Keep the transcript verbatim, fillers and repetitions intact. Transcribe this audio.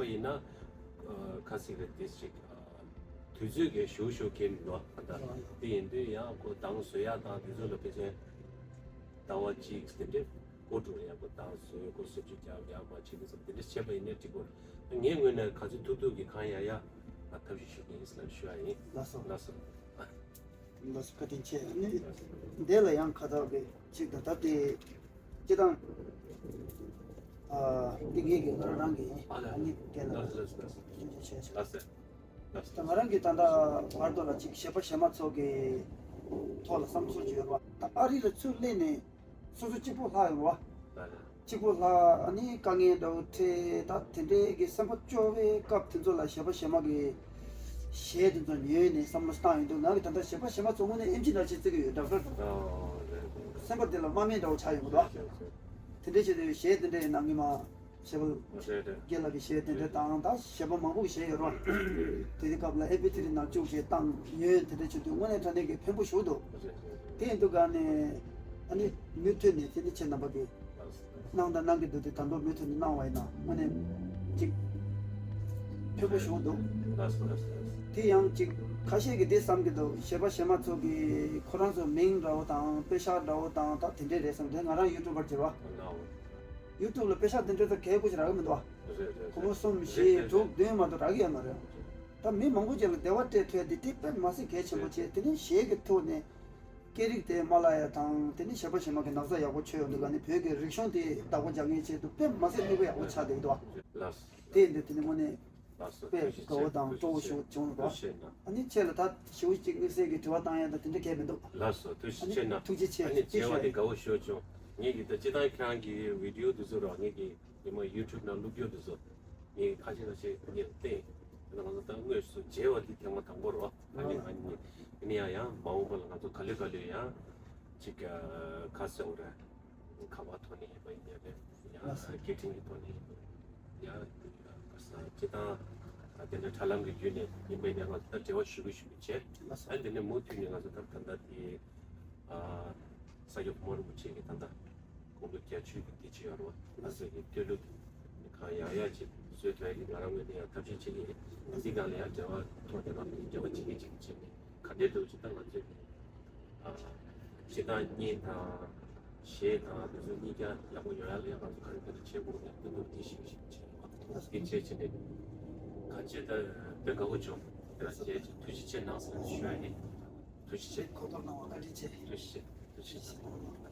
པ་ཡིན་ན་ཁ་སིག་རེད་དེ་ཅིག་དུས་ཚོད་ཀྱི་ཞུ་ཞུ་གེ་མི་འདུག་ད་དེ་ཡིན་དུས་ཡང་ཁོ་དང་བཟོ་ཡག་དང་དེ་ཚོ་ལ་ཕལ་ཆེར་ཟླ་བ་གཅིག་དེ་འདྲའི་སྒོ་འགྲོ་ཡག་པོ་དང་བཟོ་ཡག་སྒོ་སོ་བཅུ་རྒྱག་ཡག་མ་བྱེད་ཀྱི་སོང་དེ་འདྲ་བྱས་པ་ཡིན་ན་འགྲིག་གོ། ངའི་ངོས་ནས་ག་ཚོད་ཐུབ་ཐུབ་ཀྱི་གང་ཡག་ཡག་ཐབས་ཤེས་ཞུ་གི་ཡིན་ཟེར་ལབ་ཞུ་ཡ་ཡིན། ལགས་སོ། ལགས་སོ། ལགས་སོ་བཀའ་དྲིན་ཆེ། ཨ་ནི་འདི་ལ་ཡང་ཁ་ཐག་གི་ཅིག་ད་ལྟ་དེ་སྤྱི་བཏང་ཨ་འདི་ངེད་ཀྱི་ང་རང་གི་ཡིན། ཨ་ལགས། ཨ་ནི་རྒན་ལགས། ལགས་སོ་ལགས་སོ་ལགས་སོ། ཐུགས་རྗེ་ཆེ་ཞུ། ལགས་སོ། ད་ང་རང་གི་ད་ལྟ་བར་དུ་ལ་ཅིག་གཞས་པ་གཞས་མ་ཚོ་གི་ཐོག་ལ་བསམ་ཚུལ་ཅིག་ཡོད་རེད་བ། ད་ཨ་རི་ལ་ཚུར་སླེབས་ནས་སོ་སོ་གཅིག་པོ་ལྷག་ཡོད་རེད་བ། ལགས་སོ། གཅིག་པོ་ལྷག་ཨ་ནི་དཀའ་ངལ་འདྲ་བོ་འཕྲད་ད་དེ་འདྲའི་གི་སེམས་པ་སྐྱོ་བའི་སྐབས་དེ་ཚོ་ལ་གཞས་པ་གཞས་མ་གི་གཞས་དེ་ཚོ་ཉན་ནས་བསམ་བློ་བཏང་ཡོང་དུས་ང་གི་ད་ལྟ་གཞས་པ་གཞས་མ་ཚོ་དངོས་གནས་ཨེམ་ཆི་འདྲ་ཞིག་བརྩི་གི་ཡོད་འདྲ་བོ། ཨོ་ལགས་སོ། སེམས་པ་དེ་ལ་དམག་མི་འདྲ་བོ་ཆགས་ཡོང་གི་འདུག་བ། ལགས་སོ། དེ་འདྲའི་ཆེད་དུ་གཞས་དེ་འདྲའི་ནང་གི་མ་ཞེས་པ། རེད་རེད། རྒན་ལགས་ཀྱི་གཞས་དེ་འདྲ་དང་ད་གཞས་པ་མང་པོ་གཞས་ཡོད་རེད། དེ་དུས་སྐབས་ལ་ཨེམ་པི་ཐི་རི་ནང་བཅུག་བྱས་བཏང་ཉོས་དེ་འདྲ་བྱེད་དུས་དངོས་གནས་དྲང་གནས་ཀྱི་ཕན་པོ་ཞིག་འདུག། རེད་རེད། དེ་ཡིན་དུས་ག་ནས་ ཨ་ནི་མུ་མཐུད་ནས་དེ་ནི་ཁྱེད་རྣམ་པ་གིས་གནང་དང་གནང་གི་འདུག་དེ་ད་དུང་མུ་མཐུད་ནས་གནང་བ་ཡིན་ན་དངོས་གནས་ཅིག་ཕན་པོ་ཞིག་འདུག་ལགས་སོ་ལགས་སོ་ལགས་སོ། དེ་ཡང་ཅིག་ཁ་ཤས་ཀྱིས་དེ་བསམ་གྱི་འདུག་གཞས་པ་གཞས་མ་ཚོ་གིས་ཁོ་རང་ཚོ་མིང་འདྲ་བོ་དང་པེ་ཤག་འདྲ་བོ་དང་ད་དེ་འདྲས་རེད་བསམ་དེ་ང་རང་ཡུ་ཊུབ་པར་གྱུར་བ། ཡུ་ཊུབ་ལ་པེ་ཤག་དེ་འདྲས་ད་གལ་དགོས་ཀྱི་རག་གི་མི་འདུག་བ། རེད་རེད། སྒོར་མོ་གསུམ་བཞི་དྲུག་བདུན་མ་གཏོགས་རག་གི་ཡོད་མ་རེད། ད་མི་མང་པོ་ཅིག་ལ་བདེ་བ་སྤྲད་ཐུབ་ཡ་དེ་དེ་དཔེ་མ་སྲིད་གལ་ཆེན་པོ་བྱས། དེ་ནི་གཞས་ཀྱི་ཐོག་ནས་སྐད་རིགས་དེ་མ་བརླག་ཡ་དང་དེ་ནི་གཞས་པ་གཞས་མ་གི་ན་ཚ་ཡག་པོ་ཆོད་ཡོང་དུས་ག་ནི་བོད་ཀྱི་རིག་གཞུང་དེ་བདག་པོ་རྒྱག་མཁན་ཆེད་དུ་དཔེ་མ་སྲིད་ནུས་པ་ཡག་པོ་ཆགས་བསྡད་ཀྱི་འདུག་བ། ལགས་སོ། དེ་ཡིན་དུས་དེ་ནི་དངོས་གནས་ལགས་སོ། དཔེ་ཐུགས་རྗེ་དགའ་བོ་ཆེ། དང་སྤྲོ་བོ་ཞེས་བྱུང་འདུག་བ། ཐུགས་རྗེ་ཆེ་གནང་། ཨ་ནི་ཁྱེད་ལ་ད་ཞེ་པོ་ཅིག་དམིགས་བསལ་གྱི་དྲི་བ་བཏང་ཡ་ད་དེ་འདྲ་གལ་མི་འདུག་ལགས་སོ། ཐུགས་རྗེ་ཆེ་གནང་། ཨ་ནི་ཐུགས་རྗེ་ཆེ། ཨ་ནི་མཇལ་བ་དེ་དགའ་བོ་ཞེ་པོ་བྱུང་། ངེད་ཀྱི་ད་སྤྱིར་བཏང་ཁྱེད་རང་གི་བི་ཌི་ཡོ་དེ་ཚོ་རོགས་ངེད་ཀྱི་ཉི་མ་ཡུ་ཊུབ་ནང་བླུག་རྒྱུ་དེ་ཚོ་ངེད་ཀྱི་ཁ་ཤས་ཁ་ཤས་ངེད་ལ་བསྟན། ད་ང་ཚོ་ད་དངོས་སུ་མཇལ་བ་དེ་ཐེངས་མ་དང་པོ་རེད་བ། ཨ་ནི་ཨ་ནི་ཨ་ནི་ཡང་ཡང་མ་འོངས་པ་ལ་ང་ཚོ་ག་ལེ་ག་ལེ་ཡང་ཅིག་ཁ་གསལ་བོ་རེད། ཁ་པར་ཐོག་ནས་ཡིན་པ་ཡིན་ནའི་རེད། ཡང་སྐད་འཕྲིན་གྱི་ཐོག་ནས་ཡིན་པ་ཡིན་ནའི་རེད། ཡང་སྤྱིར་བཏང་དེ་འདྲ་དྲ་ལམ་གྱི་བརྒྱུད་ནས་ཡིན་པ་ཡིན་ནའི་ང་ཚོ་ད་འབྲེལ་བ་ཞུ་གི་ཞུ་གི་བྱས། ཨ་འདི་ནས་མུ་མཐུད་ནས་ང་ཚོ་ད་ད་ལྟ་དེ་ས་སྐྱ་གོང་མ་རིན་པོ་ཆེ་གི་ད་ལྟ་དགུང་ལོ་བརྒྱད་ཅུ་གི་དུས་ཆེན་ཡོད་རེད་བ། ང་ཚོ་གི་བསྟོད་གླུ་གང་ཡག་ཡག་ཅིག་བཟོས་ཐུབ་ཡ་གི་ང་རང་ངོས་ནས་ཡང་ཐབས་ཤེས་བྱེད་ཀྱི་ཡིན། འདི་སྒང་ལ་ཡང་འབྲེལ་བ་ཐོག་ནས་རང་གི་འབྲེལ་བ་བྱེད་ཀྱི་བྱེད་ཀྱི་བྱེད་ཀྱི་ག་འདྲའི་འདུག་ཅིག་ད་ང་ཚོས་ཨ་སྤྱིར་བཏང་བརྙན་དང་གཞས་དང་དེ་ཚོ་གཉིས་ཀ་ཡག་པོ་ཡོང་ཡ་ལ་ཡང་ང་ཚོ་ག་རེ་ག་རེ་བྱེད་དགོས་ན་དེ་ཚོ་དེ་ཤེས་ཤེས་བྱེད་དགོས། དེ་བྱས་བྱས་ནས་གང་ཅི་ད་དཔེ་དགའ་བོ་བྱུང་། དེ་ལ་བྱས་ཐུགས་རྗེ་ཆེ་གནང་ཟེར་ཞུ་ཡ་ཡིན། ཐུགས་རྗེ་ཆེ། གོ་སྐབས་གནང་བ་བཀའ་དྲིན་ཆེ། ཐུགས་རྗེ་ཆེ། ཐུགས་རྗེ་ཆེ།